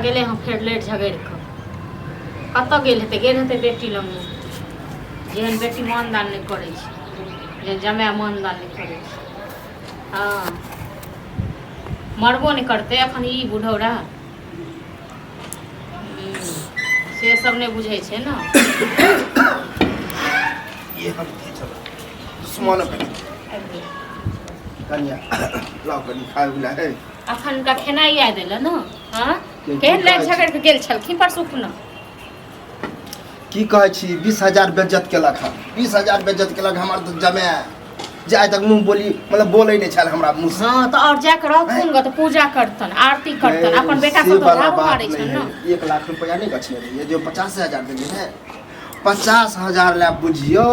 गेलै हँ फेर लेट झगड़ि कऽ। कतऽ गेल हेतै? गेल हेतै बेटी लगमे। जेहन बेटी मानदान नहि करै छै, जेहन जमाए मानदान नहि करै छै। हँ, मरबो नहि करतै एखन ई बुढ़ौरा। से सब नहि बुझै छै ने। ये हम की छल दुश्मन आबि गेल। कनिया लाओ कनि खाय वला है। अखन हुनका खेनाइ याद एलै ने। हँ, केहन लड़ि झगड़ि कऽ गेल छलखिन परसू खुना। की कहै छी, 20,000 बेज्जत केलक हन, 20,000 बेज्जत केलक हमर तऽ जमाए, जे आइ तक मुँह बोली मतलब बोलै नहि छल हमरा मुँह से। हँ, तऽ आओर जाके रहथुन ग तऽ पूजा करतन, आरती करतन, अपन बेटा से सब तऽ वाला झाड़ू बात मारै नहि छनि है। ने। 1 लाख रुपया नहि गछने रहियै जे 50,000 देलियै है, 50,000 लए बुझियौ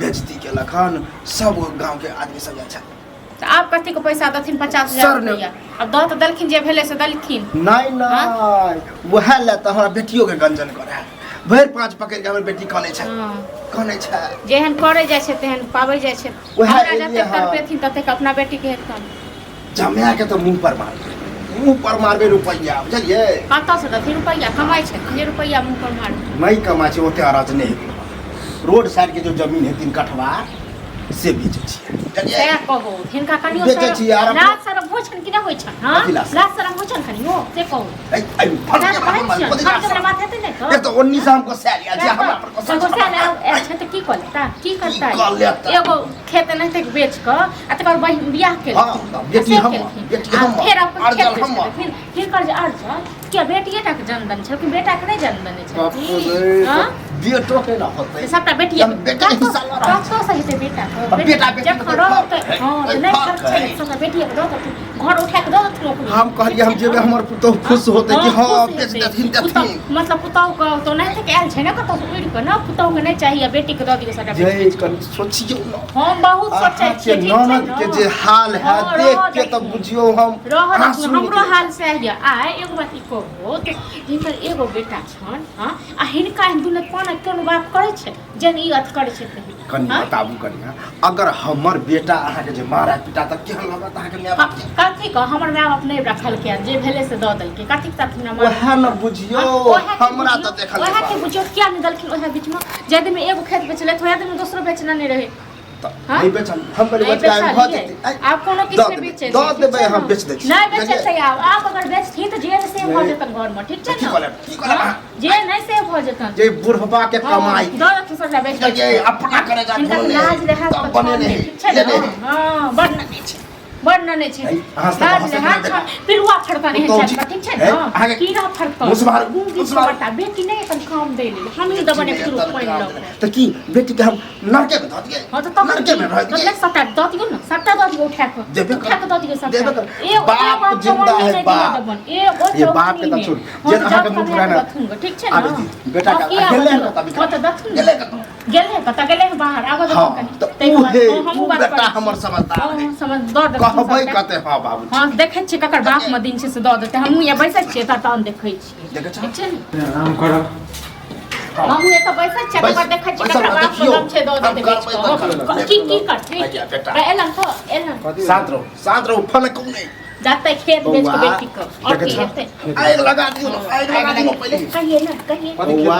बेज्जती केलक हन। सब गाँवके आदमी सब जाइ छल। तऽ आब कथीके पैसा देथिन 50,000 सर ने- रुपैआ? आब दऽ तऽ देलखिन, जे भेलै से देलखिन। नहि नहि, वएह लए तऽ हमरा बेटियोके गंजन करै है, भरि पाँच पकड़ि कऽ हमर बेटी कनै छै। कनै छै। जेहन करै जाइ छै तेहन पाबै जाइ छै। वएह हमरा एलियै जतेक हँ। तड़पेथिन ततेक अपना बेटीके हेतनि। जमाए के तऽ मुँह पर मारबै, मुँह पर मारबै रुपैआ, बुझलियै? कतऽसँ देथिन रुपैआ? कमाइ छथिन जे रुपैआ मुँह पर मारबै? नहि कमाइ छै ओते अरज नहि हेतै। रोड साइड के जो जमीन है 3 कठवा, से बेचै छियै, बुझलियै? सएह कहू, हिनका कनियो बेचै छियै आर अपना- लाज शरम होइ छनि कि नहि होइ छनि? हँ, कथी लाज? लाज शरम होइ छनि कनियो, से कहू। ऐ, ऐ, फटके सएह कहै बात, छियनि, कथी लाज फटके शरम? बात हेतै नहि तऽ? एक तऽ ओन्नी से हमको सैल जे हमरा पर तऽ गोस्सा आयल छै तऽ की कऽ लेता, की करता? की कऽ लेता? एगो खेत एनाहिते बेच कऽ आ तकर बाद बियाह केलखिन। हँ, तऽ बेटी से हमर, केलखिन। बेटी आ हमर, फेर अपन अर्जल खेत बेच हमर। देलखिन। हिनकर जे अर्जल किया बेटिए टा के जन्म देने छलखिन, बेटा के नहि जन्म देने बाप छलखिन? रे, हँ? बेटो के ना होतै। सबटा बेटिए जब बेटे के हिस्सा लऽ रहल कतऽ से हेतै बेटा के? अब बेटा बेटी जखन के रहत फर्क है, हँ तऽ ओहि नहि फर्क फर्क छै है। सबटा बेटिए के दऽ देथिन, घर उठा कऽ दऽ देथिन ओकरो। हम कहलियै हम जेबै, हमर पुतोहु खुश होतै कि हँ खुश बेच हेतै। देथिन। पुतहु देथिन। मतलब पुतहु के तो नहि के आयल छै ने कतौ से उड़ि कऽ ने, पुतहु के नहि चाही आ बेटी के दऽ दियौ सबटा जे बेच। कनि सोचियौ ने। हम बहुत सोचै अहाँके छियै, ठीक छै ननद ने? के जे हाल है हँ, देख रहऽ के तऽ देथिन। बुझियौ हम रहऽ देथिन, आंसू हमरो निकलै। हाल सएह यऽ। आइ एगो बात ई कहू तऽ हिनकर एगो बेटा छनि, हँ, आ हिनका एहन दुनू कोना कोनो बाप करै छै जेहन ई अथ करै छै तेहन? कनि हँ? बताबू कनि, अगर हमर बेटा अहाँके जे मारा पीटा तऽ केहन लागत अहाँके माय बाप के? कथी कह, हमर माय बाप नहि रखलकै, जे भेलै से दऽ देलकै। कथी के तखन मार? ओएह ने बुझियौ, हमरा तऽ देखल ओएह के बुझियौ, किया नहि देलखिन ओएह बीचमे? जाहि दिनमे एगो खेत बेचलथि ओएह दिनमे दोसरो बेचना नहि रहै। तऽ नहि बेचल हम, कहलियै नहि बचका भऽ बेचलियै। जेतै। आइ, आब कोनो किछु दऽ नहि देबै, बेचै दऽ छै, ठीक देबै, छै हम ने? बेच दै छी। नहि बेचै बुझलियै? छै आब। आब अगर बेचथिन तऽ जे नहि से भऽ नहि। जेतन घरमे, ठीक छै की ने? कहलब, की कहलब हँ? अहाँ? जे नहि से भऽ जेतन। जे बुढ़बा के हँ, कमाई दऽ देथिन सबटा बेच बेच बुझलियै? कऽ। अपना करे जा हिनका तऽ घोने, लाज लिहाज तब तऽ बनेने छनि, है, ठीक छै ने? लेने है। हँ, बड़ नने छै, बड़ नने छै। है, अहाँ सब लाज हँसैत लिहाज नहि देखा। छनि, पिलुआ फड़तन एहन पुतहु छनि जी, तऽ, ठीक छै है, ने? अहाँके कीड़ा फड़तन। मुस मारू, गुंगी मुस मारू। बटा बेटी नहि एतन काम दै लेल, हमही दबने शुरू पानि लऽ कऽ। तऽ की बेटी के हम नरके में धऽ दियै? हँ तऽ तखन नरके में की? रह दियै? तऽ सबटा दऽ दियौ ने, सबटा दऽ दियौ उठा कऽ। देबे कर। उठा कऽ दऽ दियौ सबटा। देबे कर। एगो बाप एगो जिंदा चौअन्नी है, नहि दिअ बाप। देबन, एगो ये बाप के चौअन्नी तऽ नहि। छोड़। हँ जे तऽ अहाँके जाउ मुँह कमाए फुराना। कऽ दथुन गऽ, ठीक छै आबै ने? छी, बेटा हँ, के की आबऽ गेलै दियौ? कतऽ बिका? हँ तऽ दथुन ने। गेलै कतऽ? गेलै कतऽ? गेलै हँ बाहर, आबऽ हँ, दथुन कनि। तऽ ताहिके बाद उहे हँ, हमहूँ उ बात बेटा करै छी। हमर समझदार हँ, है। हँ, समझ दऽ देथिन कहबै सबटा। कते हँ बाबू। हँ, देखै छियै ककर बाप मे दिन छै से दऽ देतै। हमहूँ यहाँ बैसल छियै तऽ तहन देखै छियै। देखै छह? ठीक छै ने? आराम करब। हमहूँ एतऽ बैसल छियै, तकर देखै छियै बैसल ककरा रह, बाप मे देखियौ। दम छै दऽ हम देतै बेच करबै तऽ कऽ। करबै। की की करथिन? आइया बेटा। एलन तऽ एलन। शांत रहू, शांत रहू, फनकू नहि। जाते खेत बेच कऽ बौआ, बेटी कऽ आओर देखै की छह? हेतै? आगि लगा दियौ ने, आगि लगा दियौ पहिले। कहिए ने, कहिए। बौआ,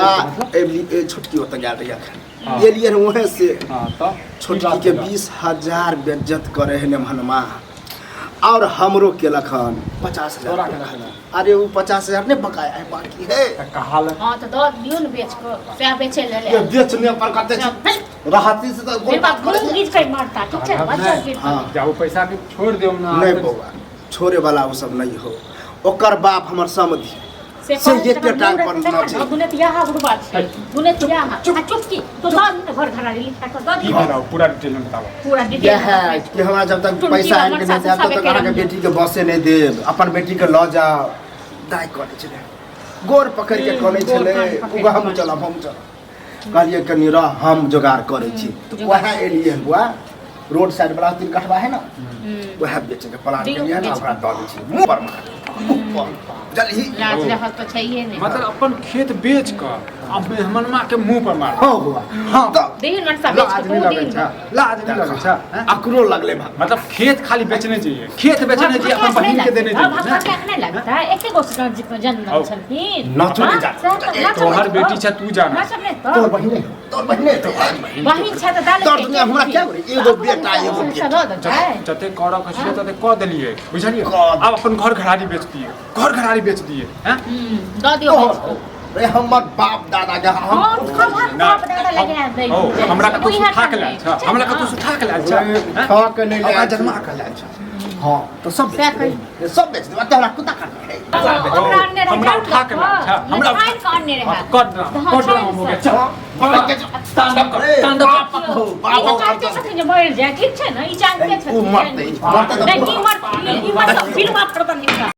एबली ए छोटकी ओतऽ गेल रहियै अखन। एलियै रऽ वहें से। हँ तऽ छोटकी के 20,000 बेज्जत करे है नेमहनमा और हमरो केलक हन 50,000। तोरा केना केलक? अरे ओ 50,000 नहीं बकाया है, बाकी है। तऽ कहाल। हँ तऽ दऽ दियौ ने बेच कऽ, सएह बेचै लेल ये आयल। बेचने पर कते चल, राहती से तो मेरे बाप मुँह गीज के मारता, ठीक छै? बच्चा के हाँ। जाउ पैसा के छोड़ देब ना। नहीं बौआ, छोड़े वाला वो सब नहीं हो, ओकर बाप हमर समधि से से कहै एक छै टांग पर मुँह ना छै। दुने तऽ इएह बुढ़बा छै, दुने तऽ इएह। आ चुप की तो दऽ दी ने घर घरारी लिखा कऽ दऽ की दी। बताउ, पूरा डिटेल में बताबो। पूरा डिटेल। यह है कि हमरा जब तक टुनकी पैसा आनि के हमर नहि देब सासु तब तक साबे अहाँके के बेटी के बसे नहि देब, अपन बेटी के लऽ जाउ। दाइ करै छलै, गोर पकड़ि के कनै गोर छलै। कान पकड़ि उगा हम कऽ। चलब, हम चलब। कहलियै कनि रह, हम जोगाड़ करै छी। तऽ जोगाड़ वएह एलियै हन बौआ, रोड साइड वाला 3 कठवा है ने, हम्म। वएह बेचैके प्लान दियौ, केलियै हन। बेच। ओकरा दऽ दै छी, मुँह पर मार। पर जल्दी। लाज रहत तऽ छैहे नहि। मतलब अपन खेत बेच कऽ आ मेहमनमा के मुंह पर मार। हाँ बौआ, हाँ तऽ दही मनसा बेच लाज कऽ नहीं तू लगै दिन छै, लाज नहीं लगै छै, हैं? अकरो लगले भा। मतलब खेत खाली बेचने चाहिए, खेत बेचने चाहिए, अपन बहिन के देने चाहिए ना? नहीं लगता एके गो जन्म औ। छलखिन। नाचो नहि जा। हाँ, सएह तऽ नाचो तोहर नहि बेटी तऽ। छै, तू जाना। नाचब नहि तऽ। तोर बहिने, तोर बहिने, तोर बहिने। बहिन छै तऽ दाल तोर दुनिया हमरा क्या करी? एगो बेटा, एगो बेटी। दऽ देतै। जते करऽ के छलै तते कऽ देलियै, बुझलियै? कऽ आब अपन घर घरारी बेच दियै, घर घरारी बेच दियै, हैं? दऽ दियौ तोहर बेच कऽ। रे हमर बाप दादा के हम हँ, खबर बाप दादा लगा दै। ओ, हमरा कतौ से उठा के लायल छ, हमरा कतौ से उठा के लायल छ, हैं? खा के नहि ओकरा लायल छै। जन्मा के लायल छ। हाँ तो सब बेच सएह देबै, सब बेच देबै। तोहरा कुत्ता काट ले। ओकरा अनने रहै, हमरा जाउ उठा के लायल छ, नहि हमरा छानि कऽ अनने रहै। हाँ, कर दे, तऽ हाँ, कर दे, छानि हम हो गया। कऽ। चल, तांडव कर, तांडव कर। हो, ई बाप तऽ चाहते छथिन जे मरि जाय, ठीक छै ने? ई चाहते उ छथिन। मरतै, मरतै तऽ नहि, ई मरतै, ई मरतै, बिलवा फड़तनि हिनका।